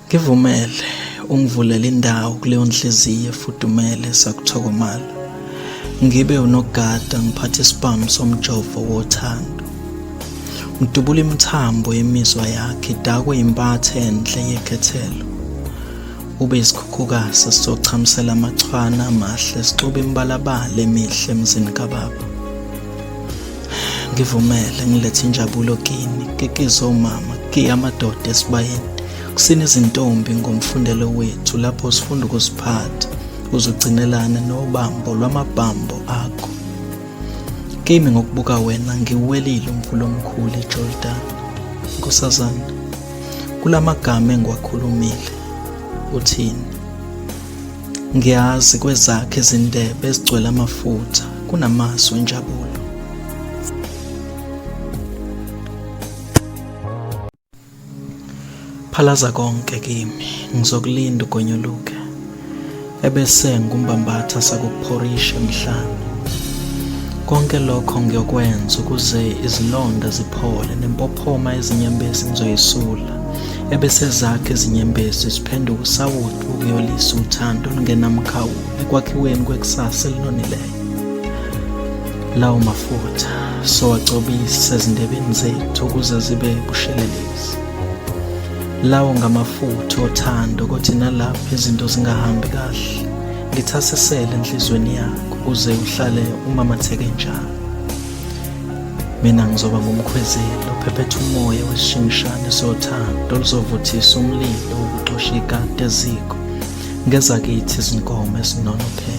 Ngivumele ungivulele indawo kuleyo nhliziyo efudumele sakuthokomala. Ngibe unogada ngiphathe isibhamu somjovo wothando. Ngidubula imithambo yemizwa yakhe idakwe impathe enhle yekhethelo. Ube isikhukhukazi esizochamisela amachwana amahle sixube imibalabala emihle emzini kababa. Ngivumele ngilethe injabulo kini, kikize omama, kiye amadoda esibayeni, kusina izintombi ngomfundelo wethu lapho sifunda ukuziphatha, uzugcinelane nobambo lwamabhambo akho. Kimi ngokubuka wena ngiwelile umfula omkhulu iJordan. Nkosazana, kulamagama engiwakhulumile uthini? Ngiyazi kwezakhe izindebe ezigcwele amafutha kunamazwi enjabulo. Phalaza konke kimi, ngizokulinda ugonyuluke. Ebese ngumbambatha sakuphorisha emhlane. Konke lokho ngiyokwenza ukuze izilonda ziphole nempophoma yezinyembezi ngizoyisula. Ebese zakhe izinyembezi ziphenduka usawoti wokuyolisa uthando olungenamkhawulo ekwakhiweni kwekusasa elinonileyo. Lawo mafutha sowagcobisa ezindebeni zethu ukuze zibe bushelelezi. Lawo ngamafutha othando kothi nalapho izinto zingahambi kahle, ngithasisele enhliziyweni yakho ukuze uhlale umamatheke njalo. Mina ngizoba ngumkhwezeli ophephetha umoya wesishingishane sothando oluzovuthisa umlilo wokuxosha ikati eziko ngezakithi izinkomo ezinonophele.